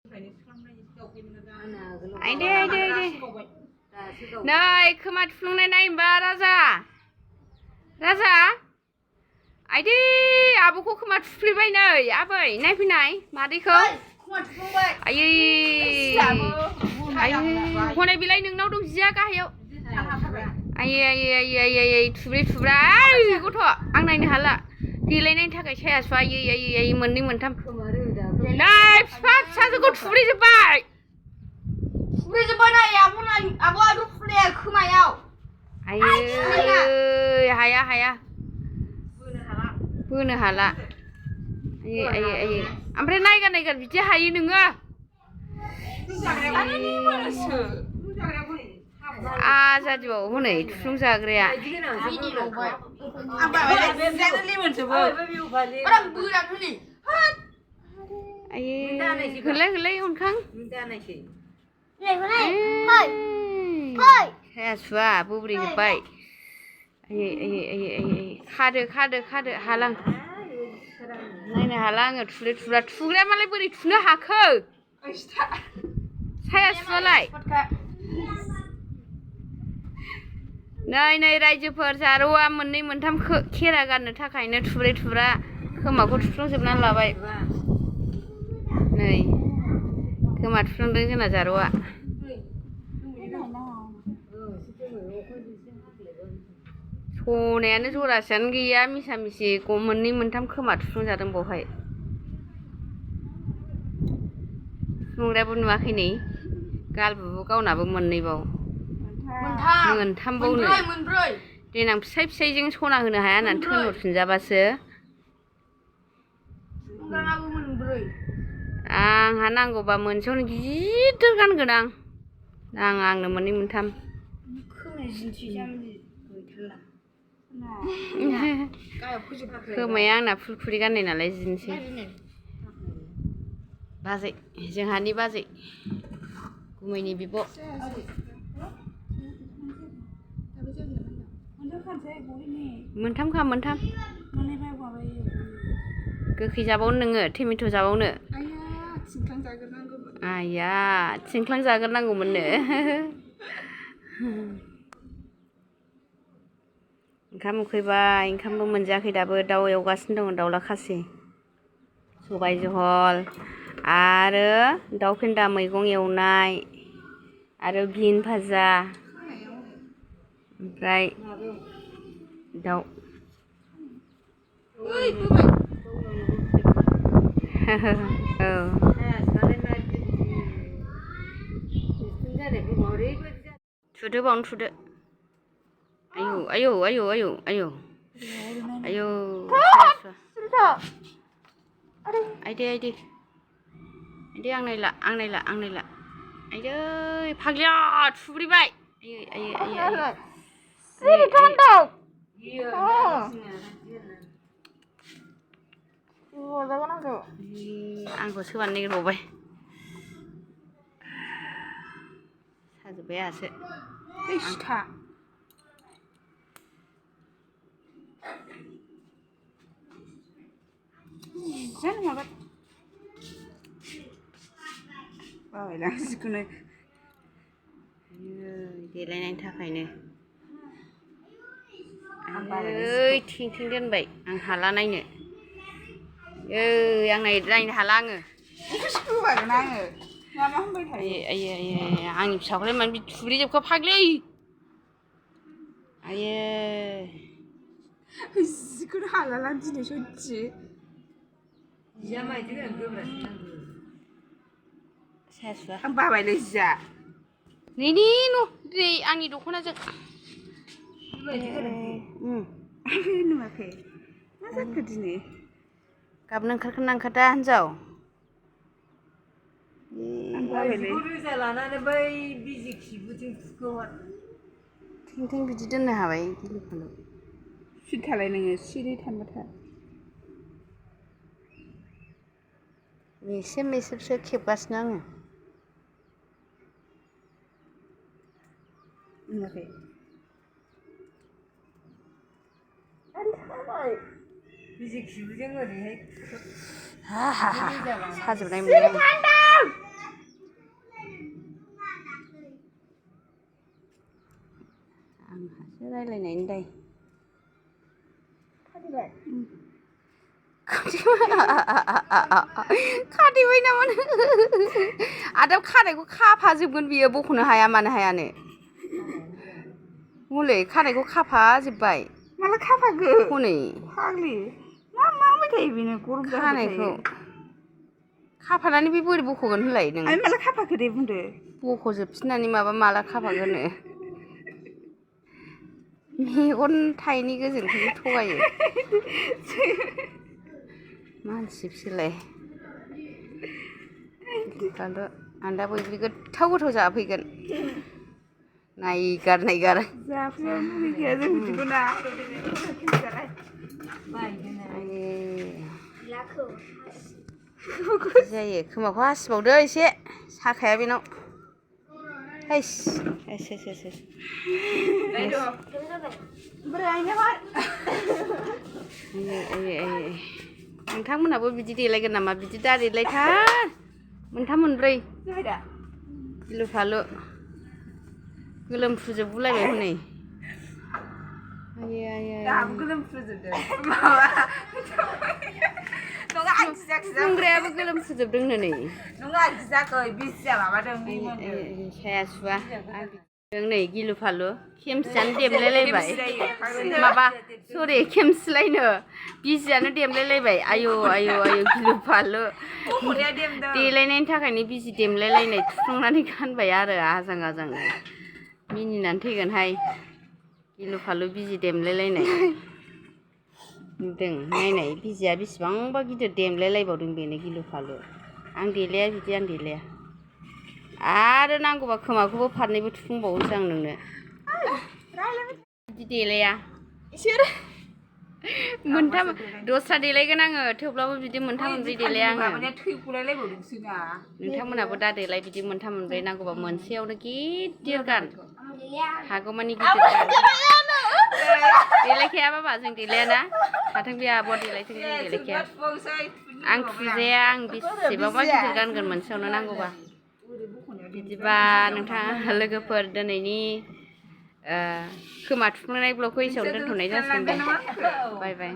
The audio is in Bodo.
आइदे आइदे आइदे नै खोमा थुफ्लुंनाय नाय होमबा राजा राजा आइदे आब'खौ खोमा थुफ्लेबाय नै आबै नायफैनाय मादैखौ आयै आयै हनै बेलाय नोंनाव दं जिया गाहायाव आयै आयै आयै आयै आयै थुब्रे थुब्रा गथ' आं नायनो हाला देलायनायनि थाखाय साया सुवा आयै आयै आयै मोननै मोनथाम नै फिफा फिसाजोखौ थुब्रेजोब्बाय नै आब'आ रुफुनाया खोमायाव आयै हाया हाया बोनो हाला आयै आयै आयै ओमफ्राय नायगार नायगार बिदि हायो नोङो आजादिबाव हनै थुफ्लुंजाग्राया आयै होलाय होलाय अनखां साया सुवा बोब्रेजोब्बाय आयै आयै आयै आयै खादो खादो खादो हालां नायनो हाला आङो थुब्रे थुब्रा थुग्राया मालाय बोरै थुनो हाखो साया सुवालाय नै नै रायजोफोर जारौआ मोननै मोनथाम खेरा गाननो थाखायनो थुब्रे थुब्रा खोमाखौ थुफ्लुंजोबनानै लाबाय नै खोमा थुफ्लुंदों जोंना जारौआ सनायानो जरासेयानो गैया मिसा मिसि मोननै मोनथाम खोमा थुफ्लुंजादों बावहाय थुफ्लुंग्रायाबो नुवाखै नै गालबुबो गावनाबो मोननैबाव मोनथामबावनो देनां फिसाय फिसायजों सना होनो हाया होननानै थोनहरफिनजाबासो आंहा नांगौबा मोनसेयावनो गिदिर गानगोन आं नाङा आंनो मोननै मोनथाम खोमाया आंना फुलखुरि गाननाय नालाय जिनोसै बाजै जोंहानि बाजै गुमैनि बिब' मोनथामखा मोनथाम गोखै जाबावनो नोङो टमेट' जाबावनो आइया थिंख्लां जाग्रोनांगौमोननो ओंखाम उखैबाय ओंखामबो मोनजायाखै दाबो दाउ एवगासिनो दङ दाउला खासि सबाय जहल आरो दाउ फेन्दा मैगं एवनाय आरो बिन भाजा ओमफ्राय दाउ औ थुदो बावनो थुदो आयौ आयौ आयौ आयौ आयौ आयौ आइदे आइदे आइदे आं नायला आं नायला आं नायला आइदै फाग्लिया थुब्रेबाय आयै आयै आयै आंखौ सोबानो नागिरबावबाय साजोब्बाय आंहासो बाबायलां जिखुनु देलायनायनि थाखायनो ओइ थिं थिं दोनबाय आं हाला नायनो आं नायनो हाला आङो आयै आयै आयै आंनि फिसाखौलाय मानो बिदि थुब्रेजोबखो फाग्लि आयै जिखौनो हालालां दिनै सयथि साया सुवा आं बाबायलै जिया नैनि नै आंनि दख'नाजों नुवाखै मा जाखो दिनै गाबनो ओंखारखोना ओंखारदा हिन्जाव रोजा लानानै बै बिजि खिबुजों थुखोहर थिं थिं बिदि दोननो हाबाय गिलु फालु सिरि नोङो सिरि थानोबा था मेसेब मेसेबसो खेबगासिनो आङो नुवाखै बिजि खिबुजों ओरैहाय साजोबनाय मोनदों आं आंहासो रायलायनायनि दाय खादेबाय नामा आदा खानायखौ खाफाजोबगोन बियो बख'नो हाया मानो हायानो मुलै खानायखौ खाफाजोब्बाय माला खाफाखो हनै फाग्लि मा होनबाय थायो बेनो गरम खानायखौ खाफानानै बे बोरै बख'गोन होनलाय नों आइ माला खाफाखो दे बुंदो बख'जोबफिननानै माला खाफागोननो मेगन थाइनै गोजोंखौनो थगायो मानसिसोलाय आं दा बैग्रि गोथाव जाफैगोन नायगार जाफैयाव लुगैखाया जों बिदिखौ ना जायो खोमाखौ हासिबावदो एसे साखाया बेनाव हाइस नोंथांमोनहाबो बिदि देलायगोन नामा बिदि दा देलायथार मोनथाम मोनब्रै गिलु फालु गोलोमफ्रुजोबगुलायबाय हनै दाबो गोलोमफ्रुजोबदों माबा नङा आं संग्रायाबो गोलोमफ्रुजोबदोंनो नै नङा आं गिजाखै बिसिया माबादों साया सुवा नै गिलु फालु खेमसियानो देमलायलायबाय माबा सरि खेमसिलायनो बिजियानो देमलायलायबाय आयौ गिलु फालु देलायनायनि थाखायनो बिजि देमलायलायनाय थुफ्लंनानै गानबाय आरो आजांनो मिनिनानै थैगोनहाय गिलु फालु बिजि देमलायलायनाय नुदों नायनाय बिजिया बेसेबांबा गिदिर देमलायलायबावदों बेनो गिलु फालु आं देलाया आरो नांगौबा खोमाखौबो फारनैबो थुफ्लंबावोसो आं नोंनो बिदि देलाया मोनथाम दस्रा देलायगोन आङो थेवब्लाबो बिदि मोनथाम मोनब्रै देलाया आङो नोंथांमोनहाबो दा देलाय बिदि मोनथाम मोनब्रै नांगौबा मोनसेयावनो गिदिर गान हागौमानि गिदिर गान देलायखाया बाबा जों देलायाना थाथों बे आब'आ देलायथों जों देलायखाया आं थुजाया आं बेसेबांबा गिदिर गानगोन मोनसेयावनो नांगौबा बिदिबा नोंथाङा लोगोफोर दिनैनि खोमा थुफ्लंनाय ब्लगखौ एसेयावनो दोनथ'नाय जासिगोन दे बाय